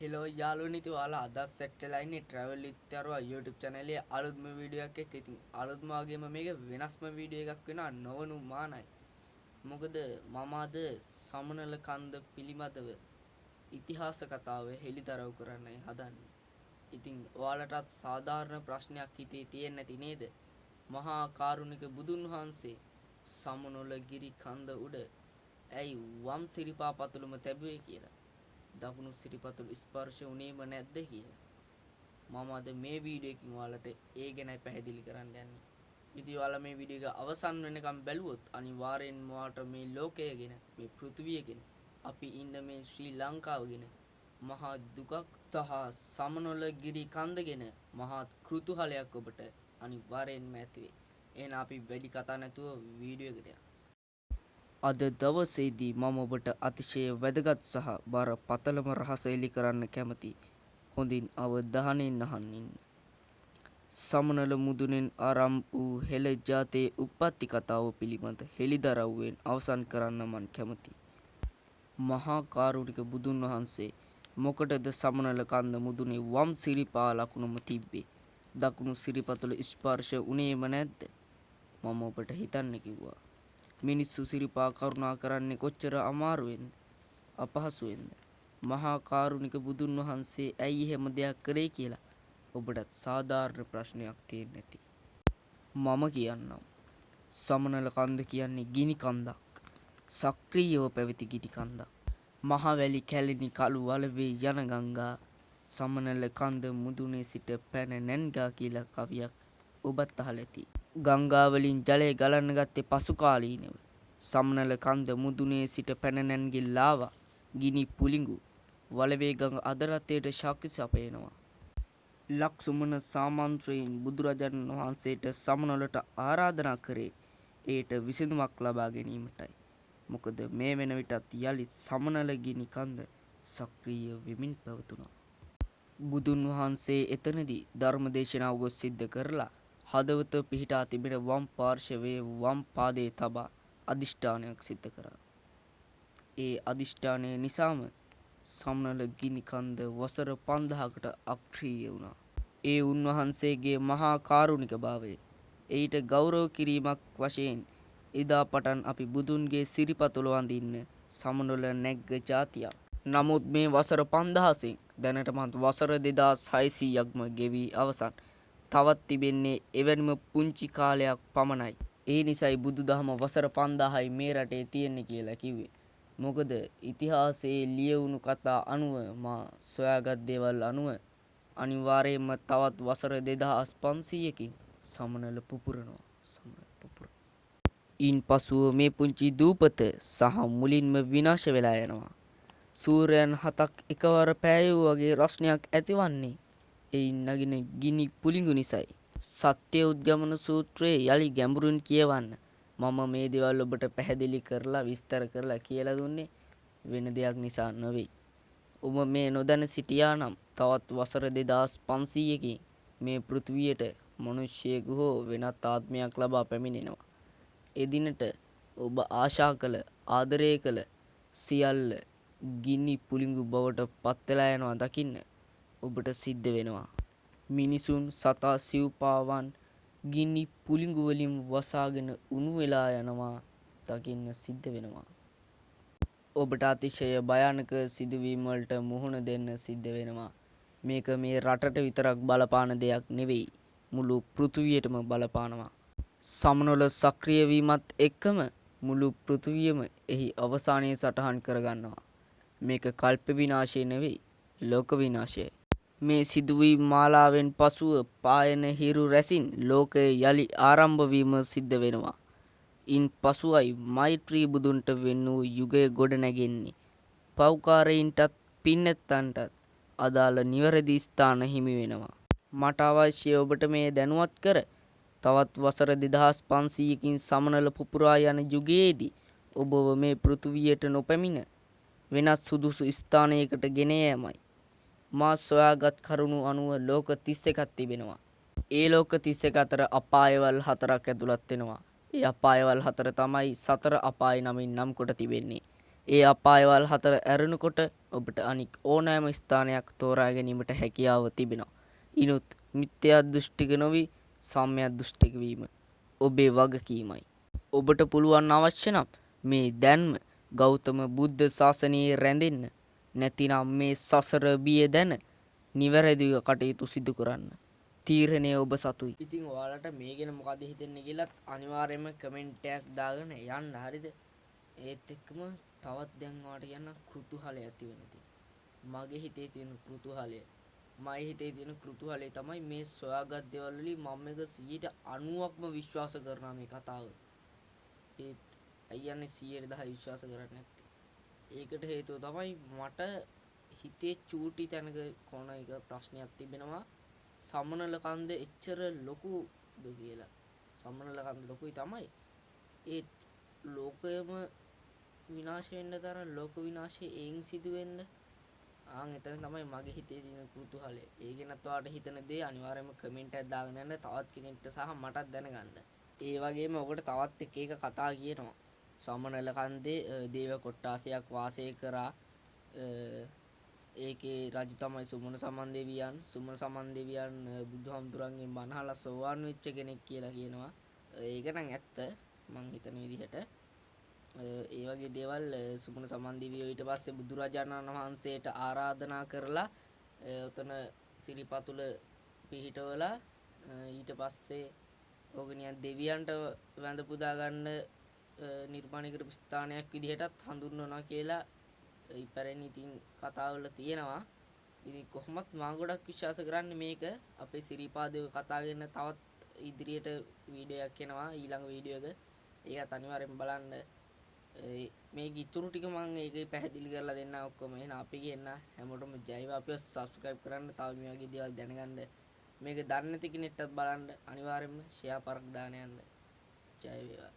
Hello යාළුවනේ, ඉතින් ඔයාලා අදත් සෙට් වෙලා ඉන්නේ ට්‍රැවල් විත් තරුවා YouTube channel එකේ අලුත්ම වීඩියෝ එකක් එක්ක. ඉතින් අලුත්ම වගේම මේක වෙනස්ම වීඩියෝ එකක් වෙනවා නොවනු මානයි. මොකද මම අද සමනල කන්ද පිළිබඳව ඉතිහාස කතාව හෙළිදරව් කරන්නයි හදන්නේ. ඉතින් ඔයාලටත් සාධාරණ ප්‍රශ්නයක් හිතේ තියෙන්නේ නැති නේද? මහා කාරුණික බුදුන් වහන්සේ සමනොල ගිරි කන්ද උඩ ඇයි වම් සිරිපා පතුලම තැබුවේ කියලා. දකුණු සිරිපතුල් ස්පර්ශ වුණේම නැද්ද කියලා. මම අද මේ වීඩියෝ එකකින් ඔයාලට ඒ ගැනයි පැහැදිලි කරන්න යන්නේ. ඉතින් ඔයාලා මේ වීඩියෝ එක අවසන් වෙනකම් බැලුවොත් අනිවාර්යෙන්ම ඔයාලට මේ ලෝකය ගැන, මේ පෘථිවිය ගැන, අපි ඉන්න මේ ශ්‍රී ලංකාව ගැන මහා දුකක් සහ සමනොල ගිරි කන්ද ගැන මහා කෘතුහලයක් ඔබට අනිවාර්යෙන්ම ඇති වෙයි. එහෙනම් අපි වැඩි කතා නැතුව වීඩියෝ එකට යමු. අද දවසේදී මම ඔබට අතිශය වැදගත් සහ බරපතලම රහස එලි කරන්න කැමතියි. හොඳින් අවධානයෙන් අහන් ඉන්න. සමනල මුදුනෙන් ආරම්භ වූ හෙළ ජාතියේ උප්පත්ති කතාව පිළිබඳ හෙළිදරව්වෙන් අවසන් කරන්න මං කැමතියි. මහා කාරුණික බුදුන් වහන්සේ මොකටද සමනල කන්ද මුදුනේ වම් සිරිපා ලකුණම තිබ්බේ? දකුණු සිරිපතුල ස්පර්ශ වුණේම නැද්ද? මම ඔබට හිතන්න කිව්වා. මිනිස්සු සිරිපා කරුණා කරන්නේ කොච්චර අමාරුවෙන්ද, අපහසුවෙන්ද? මහා කාරුණික බුදුන් වහන්සේ ඇයි එහෙම දෙයක් කරේ කියලා ඔබටත් සාධාරණ ප්‍රශ්නයක් තියෙන්න ඇති. මම කියන්නම්. සමනල කන්ද කියන්නේ ගිනි කන්දක්. සක්‍රීයව පැවති ගිනි කන්දක්. මහවැලි කැලණි කළු වලවේ යන ගංගා සමනල කන්ද මුදුනේ සිට පැන නැන්ගා කියලා කවියක් ඔබත් අහලා ඇති. ගංගාවලින් ජලය ගලන්න ගත්තේ පසු කාලීනව. සමනල කන්ද මුදුනේ සිට පැන නැන්ගේ ලාවා ගිනි පුලිඟු වලවේ ගඟ අදරතයට ශක්ති සපයනවා. ලක්සුමන සාමන්ත්‍රයෙන් බුදුරජාණන් වහන්සේට සමනලට ආරාධනා කරේ එයට විසඳුමක් ලබා ගැනීමටයි. මොකද මේ වෙන විටත් යළිත් සමනල ගිනි කන්ද සක්‍රීය වෙමින් පැවතුණා. බුදුන් වහන්සේ එතනදී ධර්ම දේශනාව ගොස් සිද්ධ කරලා හදවත පිහිටා තිබෙන වම් පාර්ශවයේ වම් පාදයේ තබා අධිෂ්ඨානයක් සිද්ධ කරා. ඒ අධිෂ්ඨානය නිසාම සමනල ගිනි කන්ද වසර 5000කට අක්‍රීය වුණා. ඒ උන්වහන්සේගේ මහා කාරුණික භාවය එයිට ගෞරව කිරීමක් වශයෙන් එදා පටන් අපි බුදුන්ගේ සිරිපතුල වඳින්න සමනොල නැග්ග ජාතියක්. නමුත් මේ වසර 5000න් දැනටමත් වසර 2600ක්ම ගෙවී අවසන්. තවත් තිබෙන්නේ එවැනිම පුංචි කාලයක් පමණයි. ඒ නිසයි බුදුදහම වසර 5000යි මේ රටේ තියෙන්නේ කියලා කිව්වේ. මොකද ඉතිහාසයේ ලියවුණු කතා අනුව මා සොයාගත් දේවල් අනුව අනිවාර්යයෙන්ම තවත් වසර 2500කින් සමනල පුපුරනවා. සමනල පුපුර. ඉන් පසුව මේ පුංචි දූපත සහ මුලින්ම විනාශ වෙලා යනවා. සූර්යයන් හතක් එකවර පෑයූ වගේ රස්නයක් ඇතිවන්නේ එයින් නගින ගිනි පුලිඟු නිසයි. සත්‍ය උද්ගමන සූත්‍රයේ යලි ගැඹුරින් කියවන්න. මම මේ දේවල් ඔබට පැහැදිලි කරලා විස්තර කරලා කියලා දුන්නේ වෙන දෙයක් නිසා නෙවෙයි. ඔබ මේ නොදැන සිටියා නම් තවත් වසර 2500කින් මේ පෘථිවියට මිනිසෙකු හෝ වෙනත් ආත්මයක් ලබා පැමිණෙනවා. එදිනට ඔබ ආශා කළ, ආදරය කළ සියල්ල ගිනි පුලිඟු බවට පත් වෙලා යනවා දකින්න ඔබට සිද්ධ වෙනවා. මිනිසුන්, සතා, සිව්පාවන් ගිනි පුලිඟු වලින් වසාගෙන උණු වෙලා යනවා දකින්න සිද්ධ වෙනවා. ඔබට අතිශය භයානක සිදුවීම් වලට මුහුණ දෙන්න සිද්ධ වෙනවා. මේක මේ රටට විතරක් බලපාන දෙයක් නෙවෙයි, මුළු පෘථිවියටම බලපානවා. සමනොල සක්‍රිය වීමත් එක්කම මුළු පෘථිවියම එහි අවසානය සටහන් කරගන්නවා. මේක කල්ප විනාශය නෙවෙයි, ලෝක විනාශයයි. මේ සිදුවීම් මාලාවෙන් පසුව පායන හිරු රැසින් ලෝකය යළි ආරම්භ වීම සිද්ධ වෙනවා. ඉන් පසුවයි මෛත්‍රී බුදුන්ට වෙන් වූ යුගය ගොඩ නැගෙන්නේ. පව්කාරයින්ටත් පින්නැත්තන්ටත් අදාළ නිවැරදි ස්ථාන හිමි වෙනවා. මට අවශ්‍ය ඔබට මේ දැනුවත් කර තවත් වසර 2500කින් සමනල පුපුරා යන යුගයේදී ඔබව මේ පෘථිවියට නොපැමිණ වෙනත් සුදුසු ස්ථානයකට ගෙන යෑමයි. මා සොයාගත් කරුණු අනුව ලෝක 31ක් තිබෙනවා. ඒ ලෝක 31 අතර අපායවල් 4ක් ඇතුළත් වෙනවා. ඒ අපායවල් 4 තමයි සතර අපාය නමින් නම් කොට තිබෙන්නේ. ඒ අපායවල් හතර ඇරුණකොට ඔබට අනික් ඕනෑම ස්ථානයක් තෝරා ගැනීමට හැකියාව තිබෙනවා. ඉනුත් මිත්‍යා දෘෂ්ටික නොවී සම්‍යක් දෘෂ්ටික වීම ඔබේ වගකීමයි. ඔබට පුළුවන් අවශ්‍ය නම් මේ දැන්ම ගෞතම බුද්ධ ශාසනයේ රැඳෙන්න. නැතිනම් මේ සසර බිය දැන නිවැරදිව කටයුතු සිදු කරන්න. තීරණය ඔබ සතුයි. ඉතින් ඔයාලට මේ ගැන මොකද හිතෙන්නේ කියලත් අනිවාර්යයෙන්ම කමෙන්ට් එකක් දාගෙන යන්න. හරිද? ඒත් එක්කම තවත් දැන් ඔයාලට කියන්න කෘතුහලය ඇති වෙන දේ. මගේ හිතේ තියෙන කෘතුහලය. මගේ හිතේ තියෙන කෘතුහලය තමයි මේ සොයාගත් දේවල් වලින් මම මේක 90%ක්ම විශ්වාස කරනවා මේ කතාව. ඒත් ඇයි යන්නේ 110 විශ්වාස කරන්නේ නැත්තේ? ඒකට හේතුව තමයි මට හිතේ චූටි තැනක කොන එක ප්‍රශ්නයක් තිබෙනවා. සමනල කන්ද එච්චර ලොකුද කියලා. සමනල කන්ද ලොකුයි තමයි. ඒත් ලෝකයම විනාශ වෙන්න තරම් ලෝක විනාශය එයින් සිදු වෙන්න ආන් එතන තමයි මගේ හිතේ තියෙන කුතුහලය. ඒ ගැනත් ඔයාලට හිතන දේ අනිවාර්යයෙන්ම කමෙන්ට් එකක් දාගෙන යන්න තවත් කෙනෙක්ට සහ මටත් දැනගන්න. ඒ වගේම ඔකට තවත් එක එක කතා කියනවා. සමනල කන්දේ දේව කොට්ටාසයක් වාසය කරා. ඒකේ රජු තමයි සුමන සමන් දෙවියන්. සුමන සමන් දෙවියන් බුදුහාමුදුරන්ගෙන් බණ අහලා සෝවාන් වෙච්ච කෙනෙක් කියලා කියනවා. ඒක නම් ඇත්ත මං හිතන විදිහට. ඒ වගේ දේවල් සුමන සමන් දෙවියෝ ඊට පස්සේ බුදුරජාණන් වහන්සේට ආරාධනා කරලා ඔතන සිරිපතුල පිහිටවලා ඊට පස්සේ ඕක නිකන් දෙවියන්ට වැඳ පුදා ගන්න නිර්මාණය කරපු ස්ථානයක් විදිහටත් හඳුන්වනවා කියලා ඉපැරණි ඉතින් කතාවල තියෙනවා. ඉතින් කොහොමත් මා ගොඩක් විශ්වාස කරන්නේ මේක අපේ සිරිපාදේ කතා ගැන තවත් ඉදිරියට වීඩියෝ එකක් එනවා ඊළඟ වීඩියෝ එක. ඒකත් අනිවාර්යෙන් බලන්න. මේක ඉතුරු ටික මං ඒකේ පැහැදිලි කරලා දෙන්නම් ඔක්කොම. එහෙනම් අපි කියන්න හැමෝටම ජය වේවා. අපිව සබ්ස්ක්‍රයිබ් කරන්න. තව මේ වගේ දේවල් දැනගන්න. මේක දන්නේ නැති කෙනෙක්ටත් බලන්න අනිවාර්යෙන්ම ෂෙයා පාරක් දාන යන්න. ජය වේවා.